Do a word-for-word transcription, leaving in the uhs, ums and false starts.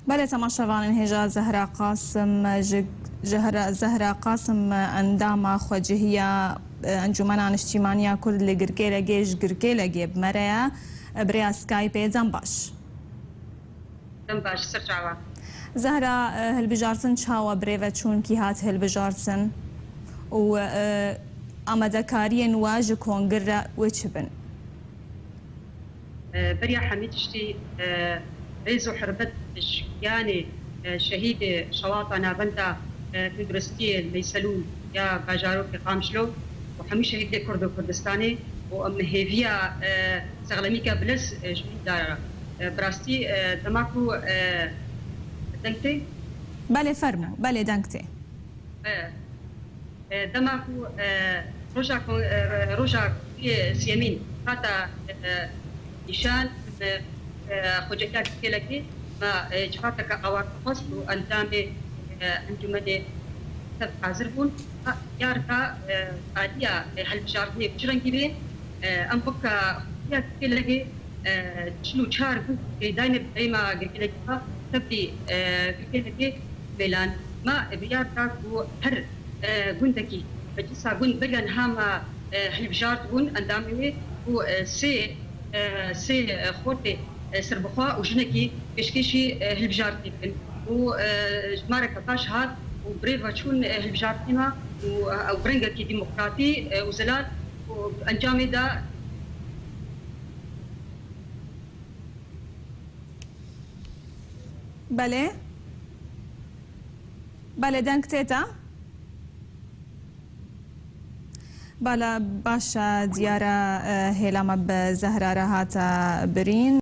Belê, temaşevanên hêja, Zehra Qasim ji, Zehra, Zehra Qasim endama xwecihiya, e, Encûmena Niştîmaniya Kurd li Girkêlegê ji Girkêlegê bi me re ye, e, bi rêya Skypeê. Dem baş. Dem baş, ser çawa. Zehra, e, hilbijartin çawa bi rê ve çûn, kî hat hilbijartin û, e, amadekariyên we ji kongir re wê çi bin? E, beriya hemî tiştî, e, rêz û hurmet ji giyanê, e, şehîdê Şewata Navenda, e, Tenduristiyê Leyselûn ya bajarokê Qamişlo û hemû şehîdê Kurd û Kurdistanê û em hêviya, e, sexlemîka bilez, e, ji wî dara. E, bi rastî, e, dema ku, e, deng tê? Belê, fermo. Belê, deng tê. E, e, dema ku, e, roja ku, e, roja ku siyemîn hata, e, nîşan, e, e, xwecihîya Girkêlekê, me, e, civateke awarte xwest û endamê, e, encûmenê tev hazir bûn. Ha, diyar ka, e, aliya, e, hilbijartinê bi çi rengî bê, e, em weke xwecihîya Girkêlekê, e, çil û çar gund pêdayîne bi herêma Girkêlekê ve tevlî, e, Girkêlekê mêlan. Me biryar da ku her, e, gundekî, meclisa gund beriya niha me, e, hilbijart bûn, endamê wê û, e, sê, e, sê, e, xortê, e, serbixwe û jinekî pêşkêşî, e, hilbijartinê bikin. Û, e, jimareke baş hat û bi rê ve çûn, e, hilbijartinê me û, e, ew bi rengekî demokratî, e, û zelal û encamê de Belê. Belê, deng tê te. Bala, baş e, diyar e, e, hêla me bi Zehra re hate birîn.